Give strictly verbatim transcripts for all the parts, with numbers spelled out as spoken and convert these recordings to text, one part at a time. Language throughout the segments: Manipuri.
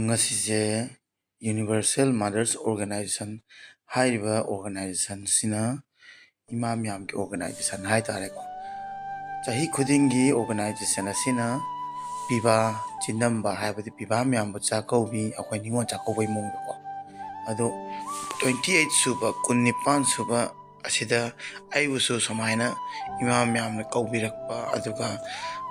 ꯉꯁꯤꯁꯦ Universal Mothers Organization ꯍꯥꯏꯔꯤꯕ organizationꯁꯤꯅ ꯏꯃꯥ ꯃꯌꯥꯝꯒꯤ organization ꯍꯥꯏ ꯇꯥꯔꯦꯀꯣ꯫ ꯆꯍꯤ ꯈꯨꯗꯤꯡꯒꯤ organization ꯑꯁꯤꯅ ꯄꯤꯕꯥ ꯆꯤꯟꯗꯝꯕ, ꯍꯥꯏꯕꯗꯤ ꯄꯤꯕꯥ ꯃꯌꯥꯝꯕꯨ ꯆꯥꯛꯀꯧꯕꯤ, ꯑꯩꯈꯣꯏ ꯅꯤꯉꯣꯜ ꯆꯥꯛꯀꯧꯕꯩ ꯃꯑꯣꯡꯗꯀꯣ꯫ ꯑꯗꯣ twenty eight ꯁꯨꯕ, ꯀꯨꯟꯅꯤꯄꯥꯟ ꯁꯨꯕ ꯑꯁꯤꯗ ꯑꯩꯕꯨꯁꯨ ꯁꯨꯃꯥꯏꯅ ꯏꯃꯥ ꯃꯌꯥꯝꯅ ꯀꯧꯕꯤꯔꯛꯄ, ꯑꯗꯨꯒ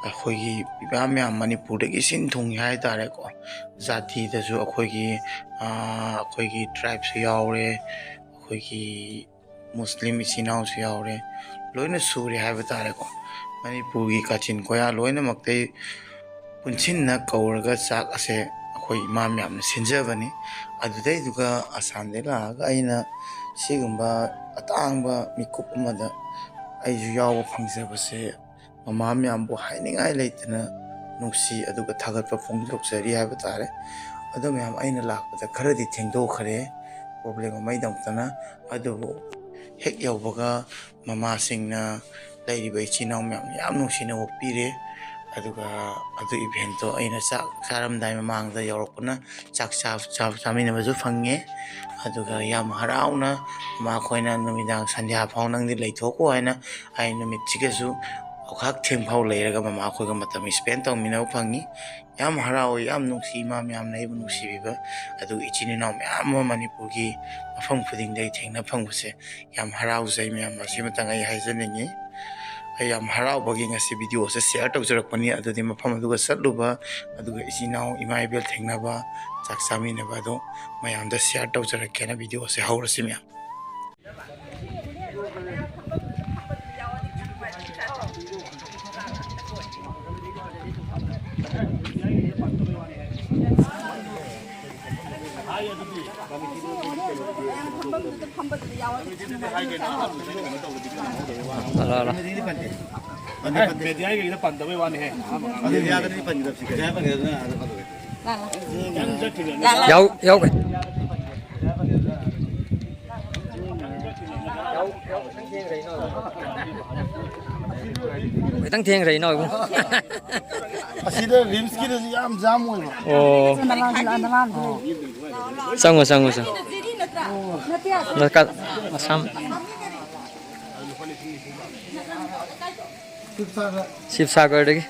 ꯑꯩꯈꯣꯏꯒꯤ ꯏꯃꯥ ꯃꯌꯥꯝ ꯃꯅꯤꯄꯨꯔꯗꯒꯤ ꯁꯤꯟ ꯊꯨꯡꯉꯤ ꯍꯥꯏ ꯇꯥꯔꯦꯀꯣ꯫ ꯖꯥꯇꯤꯗꯁꯨ ꯑꯩꯈꯣꯏꯒꯤ, ꯑꯥ, ꯑꯩꯈꯣꯏꯒꯤ tribeꯁꯨ ꯌꯥꯎꯔꯦ, ꯑꯩꯈꯣꯏꯒꯤ ꯃꯨꯁꯂꯤꯝ ꯏꯆꯤꯟ ꯏꯅꯥꯎꯁꯨ ꯌꯥꯎꯔꯦ, ꯂꯣꯏꯅ ꯁꯨꯔꯦ ꯍꯥꯏꯕ ꯇꯥꯔꯦꯀꯣ꯫ ꯃꯅꯤꯄꯨꯔꯒꯤ ꯀꯥꯆꯤꯟ ꯀꯣꯌꯥ ꯂꯣꯏꯅꯃꯛꯇꯩ ꯄꯨꯟꯁꯤꯟꯅ ꯀꯧꯔꯒ ꯆꯥꯛ ꯑꯁꯦ ꯑꯩꯈꯣꯏ ꯏꯃꯥ ꯃꯌꯥꯝꯅ ꯁꯤꯟꯖꯕꯅꯤ꯫ ꯑꯗꯨꯗꯩꯗꯨꯒ ꯑꯁꯥꯝꯗꯒꯤ ꯂꯥꯛꯑꯒ ꯑꯩꯅ ꯁꯤꯒꯨꯝꯕ ꯑꯇꯥꯡꯕ ꯃꯤꯀꯨꯞ ꯑꯃꯗ ꯑꯩꯁꯨ ꯌꯥꯎꯕ ꯐꯪꯖꯕꯁꯦ ꯃꯃꯥ ꯃꯌꯥꯝꯕꯨ ꯍꯥꯏꯅꯤꯡꯉꯥꯏ ꯂꯩꯇꯅ ꯅꯨꯡꯁꯤ, ꯑꯗꯨꯒ ꯊꯥꯒꯠꯄ ꯐꯣꯡꯗꯣꯛꯆꯔꯤ ꯍꯥꯏꯕ ꯇꯥꯔꯦ꯫ ꯑꯗꯨ ꯃꯌꯥꯝ, ꯑꯩꯅ ꯂꯥꯛꯄꯗ ꯈꯔꯗꯤ ꯊꯦꯡꯗꯣꯛꯈ꯭ꯔꯦ, problem ꯑꯃꯒꯤꯗꯃꯛꯇꯅ꯫ ꯑꯗꯨꯕꯨ ꯍꯦꯛ ꯌꯧꯕꯒ ꯃꯃꯥꯁꯤꯡꯅ ꯂꯩꯔꯤꯕ ꯏꯆꯤꯟ ꯏꯅꯥꯎ ꯃꯌꯥꯝ ꯌꯥꯝ ꯅꯨꯡꯁꯤꯅ ꯑꯣꯛꯄꯤꯔꯦ꯫ ꯑꯗꯨꯒ ꯑꯗꯨ eventꯇꯣ ꯑꯩꯅ ꯆꯥꯛ ꯆꯥꯔꯝꯗꯥꯏ ꯃꯃꯥꯡꯗ ꯌꯧꯔꯛꯄꯅ ꯆꯥꯛ ꯆꯥ-, ꯆꯥ-, ꯆꯥꯃꯤꯟꯅꯕꯁꯨ ꯐꯪꯉꯦ꯫ ꯑꯗꯨꯒ ꯌꯥꯝ ꯍꯔꯥꯎꯅ ꯃꯃꯥꯈꯣꯏꯅ ꯅꯨꯃꯤꯗꯥꯡ ꯁꯟꯙ꯭ꯌꯥ ꯐꯥꯎ ꯅꯪꯗꯤ ꯂꯩꯊꯣꯛꯈꯣ ꯍꯥꯏꯅ ꯑꯩ ꯅꯨꯃꯤꯠꯁꯤꯒꯁꯨ ꯑꯣꯈꯥꯛ ꯊꯦꯡꯐꯥꯎ ꯂꯩꯔꯒ ꯃꯃꯥꯈꯣꯏꯒ ꯃꯇꯝ spend ꯇꯧꯃꯤꯟꯅꯕ ꯐꯪꯉꯤ꯫ ꯌꯥꯝ ꯍꯔꯥꯎꯋꯤ, ꯌꯥꯝ ꯅꯨꯡꯁꯤ, ꯏꯃꯥ ꯃꯌꯥꯝꯅ ꯑꯩꯕꯨ ꯅꯨꯡꯁꯤꯕꯤꯕ, ꯑꯗꯨꯒ ꯏꯆꯤꯟ ꯏꯅꯥꯎ ꯃꯌꯥꯝ ꯑꯃ ꯃꯅꯤꯄꯨꯔꯒꯤ ꯃꯐꯝ ꯈꯨꯗꯤꯡꯗ ꯑꯩ ꯊꯦꯡꯅ ꯐꯪꯕꯁꯦ ꯌꯥꯝ ꯍꯔꯥꯎꯖꯩ꯫ ꯃꯌꯥꯝ ꯑꯁꯤꯃꯇꯪ ꯑꯩ ꯍꯥꯏꯖꯅꯤꯡꯉꯤ꯫ ꯑꯩ ꯌꯥꯝ ꯍꯔꯥꯎꯕꯒꯤ ꯉꯁꯤ videoꯁꯦ share ꯇꯧꯖꯔꯛꯄꯅꯤ꯫ ꯑꯗꯨꯗꯤ ꯃꯐꯝ ꯑꯗꯨꯒ ꯆꯠꯂꯨꯕ, ꯑꯗꯨꯒ ꯏꯆꯤꯟ ꯏꯅꯥꯎ ꯏꯃꯥ ꯏꯕꯦꯜ ꯊꯦꯡꯅꯕ, ꯆꯥꯛ ꯆꯥꯃꯤꯟꯅꯕ ꯑꯗꯣ ꯃꯌꯥꯝꯗ share ꯇꯧꯖꯔꯛꯀꯦꯅ videoꯁꯦ ꯍꯧꯔꯁꯤ ꯃꯌꯥꯝ꯫ ꯃꯦꯗꯤꯌꯥꯒꯤꯗ ꯄꯟꯗꯕꯩ ꯋꯥꯅꯤꯍꯦ꯫ ꯌꯥꯎ ꯌꯥꯎ꯫ ꯈꯤꯇꯪ ꯊꯦꯡꯈ꯭ꯔꯦ ꯏꯅꯥꯎ ꯏꯕꯨꯡ꯫ ꯑꯁꯤꯗ ꯔꯤꯝꯁꯀꯤꯗꯁꯨ ꯌꯥꯝ ꯖꯥꯝ ꯑꯣꯏꯕ꯫ ꯑꯣ꯫ ꯆꯪꯉꯣ, ꯆꯪꯉꯣ, ꯆꯪꯉꯣ꯫ ꯅꯠꯇꯦ, ꯑꯁꯥꯝ꯫ ꯁꯤꯕꯁꯥꯒꯔꯗꯒꯤ꯫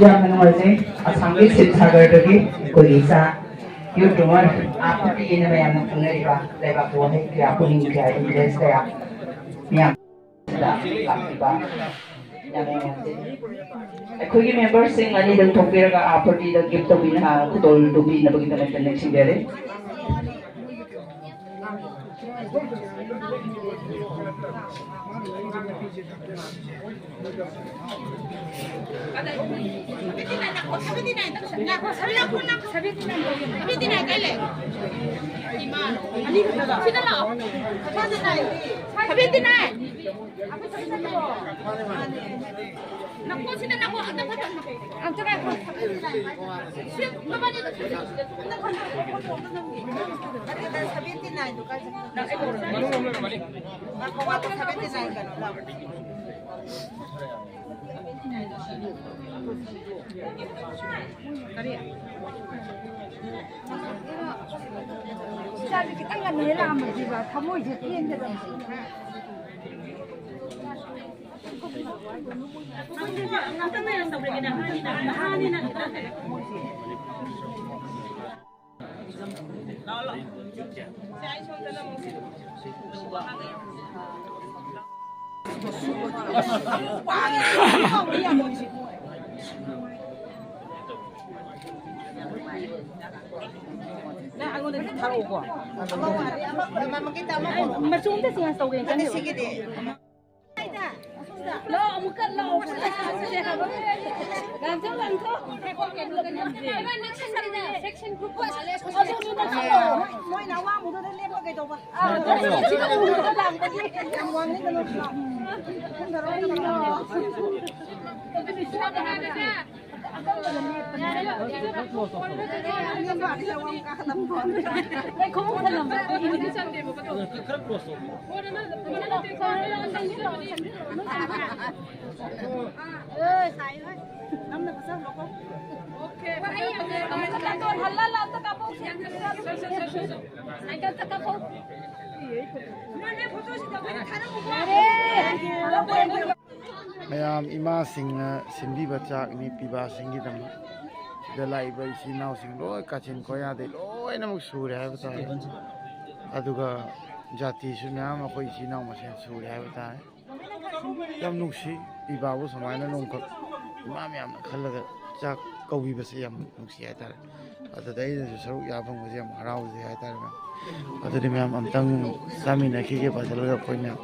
ꯌꯥꯝꯅ ꯅꯨꯡꯉꯥꯏꯖꯩ꯫ ꯑꯁꯥꯝꯒꯤ ꯁꯤꯕꯁꯥꯒꯔꯗꯒꯤ ꯑꯩꯈꯣꯏꯒꯤ ꯏꯆꯥ ꯌꯨꯇ꯭ꯌꯨꯕꯔ ꯑꯥꯔ ꯐꯣꯔꯇꯤꯅ ꯃꯌꯥꯝꯅ ꯈꯪꯅꯔꯤꯕ ꯂꯩꯕꯥꯛꯀꯤ ꯋꯥꯍꯩ ꯀꯌꯥ, ꯄꯨꯛꯅꯤꯡ ꯀꯌꯥ, ꯏꯟꯇꯔꯦꯁ ꯀꯌꯥ ꯃꯌꯥꯝ ꯁꯤꯗ ꯂꯥꯛꯄꯤꯕ ꯌꯥꯝꯅ ꯅꯨꯡꯉꯥꯏꯖꯩ꯫ ꯑꯩꯈꯣꯏꯒꯤ ꯃꯦꯝꯕꯔꯁꯤꯡ ꯑꯅꯤꯗꯪ ꯊꯣꯛꯄꯤꯔꯒ ꯑꯥꯔ ꯐꯣꯔꯇꯤꯗ ꯒꯤꯐ ꯇꯧꯕꯤꯅ-, ꯈꯨꯗꯣꯜꯗꯨ ꯄꯤꯅꯕꯒꯤꯗꯃꯛꯇ ꯅꯤꯡꯁꯤꯡꯖꯔꯤ꯫ ꯏꯆꯥꯁꯦ ꯈꯤꯇꯪ ꯉꯟꯅ ꯍꯦꯛ ꯂꯥꯛꯑꯝꯃꯗꯤꯕ ꯊꯃꯣꯏꯁꯦ ꯄꯦꯟꯒꯗꯕꯅꯤ꯫ ꯃꯆꯨ ꯑꯝꯇ change ꯇꯧꯒꯦꯅ ꯆꯪꯉꯤꯕ꯫ ꯂꯥꯛꯑꯣ, ꯑꯃꯨꯛꯀ ꯂꯥꯛꯑꯣ꯫ ꯂꯥꯟꯊꯣꯛ, ꯂꯥꯟꯊꯣꯛ꯫ ꯃꯣꯏꯅ ꯑꯋꯥꯡꯕꯗꯨꯗ ꯂꯦꯞꯄ ꯀꯩꯗꯧꯕ? ꯌꯥꯝ ꯋꯥꯡꯅꯤꯡꯒꯅꯨ꯫ ꯃꯌꯥꯝ ꯏꯃꯥꯁꯤꯡꯅ ꯁꯤꯟꯕꯤꯕ ꯆꯥꯛꯅꯤ ꯄꯤꯕꯥꯁꯤꯡꯒꯤꯗꯃꯛ꯫ ꯁꯤꯗ ꯂꯥꯛꯏꯕ ꯏꯆꯤꯜ ꯏꯅꯥꯎꯁꯤꯡ ꯂꯣꯏ ꯀꯥꯆꯤꯟ ꯀꯣꯌꯥꯗꯩ ꯂꯣꯏꯅꯃꯛ ꯁꯨꯔꯦ ꯍꯥꯏꯕ ꯇꯥꯔꯦ꯫ ꯑꯗꯨꯒ ꯖꯥꯇꯤꯁꯨ ꯃꯌꯥꯝ ꯑꯩꯈꯣꯏ ꯏꯆꯤꯜ ꯏꯅꯥꯎ ꯃꯁꯦꯟ ꯁꯨꯔꯦ ꯍꯥꯏꯕ ꯇꯥꯔꯦ꯫ ꯌꯥꯝ ꯅꯨꯡꯁꯤ, ꯄꯤꯕꯥꯕꯨ ꯁꯨꯃꯥꯏꯅ ꯅꯣꯡꯈꯛ ꯏꯃꯥ ꯃꯌꯥꯝꯅ ꯈꯜꯂꯒ ꯆꯥꯛ ꯀꯧꯕꯤꯕꯁꯦ ꯌꯥꯝ ꯅꯨꯡꯁꯤ ꯍꯥꯏꯇꯥꯔꯦ꯫ ꯑꯗꯨꯗ ꯑꯩꯅꯁꯨ ꯁꯔꯨꯛ ꯌꯥ ꯐꯪꯕꯁꯦ ꯌꯥꯝ ꯍꯔꯥꯎꯖꯩ ꯍꯥꯏꯇꯥꯔꯦ ꯃꯌꯥꯝ꯫ ꯑꯗꯨꯗꯤ ꯃꯌꯥꯝ ꯑꯝꯇꯪ ꯆꯥꯃꯤꯟꯅꯈꯤꯒꯦ ꯐꯖꯅ ꯑꯩꯈꯣꯏ ꯃꯌꯥꯝ꯫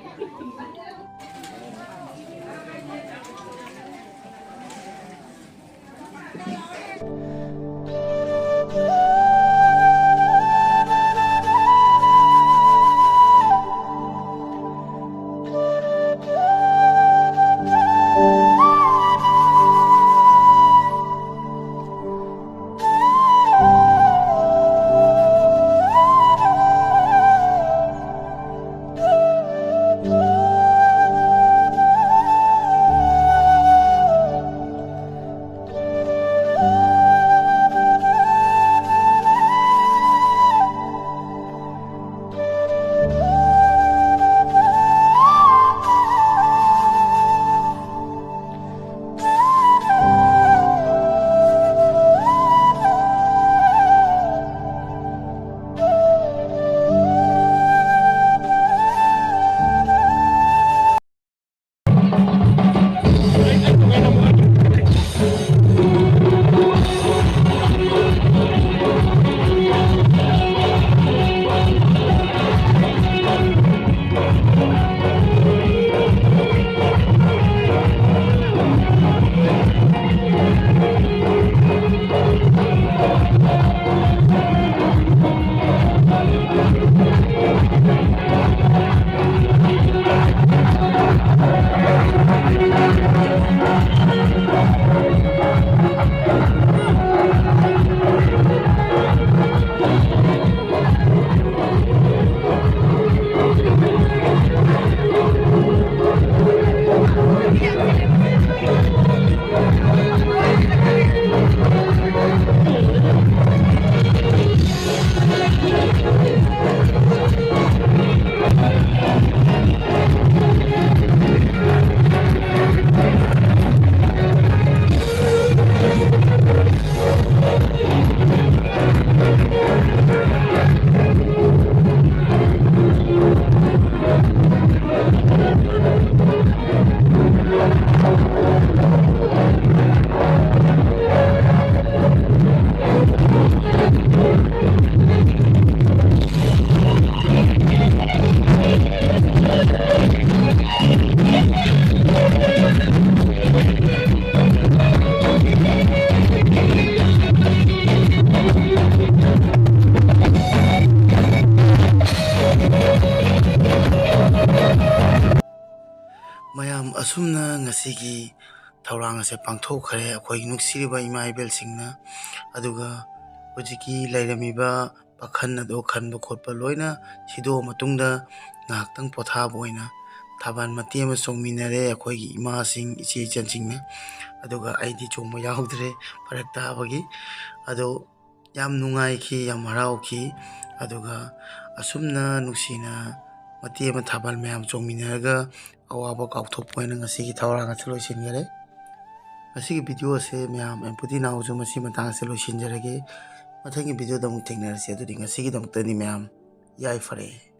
ꯑꯁꯨꯝꯅ ꯉꯁꯤꯒꯤ ꯊꯧꯔꯥꯡ ꯑꯁꯦ ꯄꯥꯡꯊꯣꯛꯈ꯭ꯔꯦ ꯑꯩꯈꯣꯏꯒꯤ ꯅꯨꯡꯁꯤꯔꯤꯕ ꯏꯃꯥ ꯏꯕꯦꯜꯁꯤꯡꯅ꯫ ꯑꯗꯨꯒ ꯍꯧꯖꯤꯛꯀꯤ ꯂꯩꯔꯝꯃꯤꯕ ꯄꯥꯈꯟ ꯑꯗꯣ ꯈꯟꯕ ꯈꯣꯠꯄ ꯂꯣꯏꯅ ꯁꯤꯗꯣꯛꯑ ꯃꯇꯨꯡꯗ ꯉꯥꯏꯍꯥꯛꯇꯪ ꯄꯣꯊꯥꯕ ꯑꯣꯏꯅ ꯊꯥꯕꯜ ꯃꯇꯦꯛ ꯑꯃ ꯆꯣꯡꯃꯤꯟꯅꯔꯦ ꯑꯩꯈꯣꯏꯒꯤ ꯏꯃꯥꯁꯤꯡ, ꯏꯆꯦ ꯏꯆꯟꯁꯤꯡꯅ꯫ ꯑꯗꯨꯒ ꯑꯩꯗꯤ ꯆꯣꯡꯕ ꯌꯥꯎꯗ꯭ꯔꯦ, ꯐꯔꯛ ꯇꯥꯕꯒꯤ꯫ ꯑꯗꯣ ꯌꯥꯝ ꯅꯨꯡꯉꯥꯏꯈꯤ, ꯌꯥꯝ ꯍꯔꯥꯎꯈꯤ꯫ ꯑꯗꯨꯒ ꯑꯁꯨꯝꯅ ꯅꯨꯡꯁꯤꯅ ꯃꯇꯦꯛ ꯑꯃ ꯊꯥꯕꯜ ꯃꯌꯥꯝ ꯆꯣꯡꯃꯤꯟꯅꯔꯒ ꯑꯋꯥꯕ ꯀꯥꯎꯊꯣꯛꯄ ꯑꯣꯏꯅ ꯉꯁꯤꯒꯤ ꯊꯧꯔꯥꯡ ꯑꯁꯤ ꯂꯣꯏꯁꯤꯟꯈꯔꯦ꯫ ꯉꯁꯤꯒꯤ video ꯑꯁꯦ ꯃꯌꯥꯝ ꯑꯦꯝꯄꯨꯇꯤ ꯅꯥꯎꯁꯨ ꯃꯁꯤ ꯃꯇꯥꯡ ꯑꯁꯤꯗ ꯂꯣꯏꯁꯤꯟꯖꯔꯒꯦ꯫ ꯃꯊꯪꯒꯤ video ꯗ ꯑꯃꯨꯛ ꯊꯦꯡꯅꯔꯁꯤ꯫ ꯑꯗꯨꯗꯤ ꯉꯁꯤꯒꯤꯗꯃꯛꯇꯗꯤ ꯃꯌꯥꯝ ꯌꯥꯏꯐꯔꯦ꯫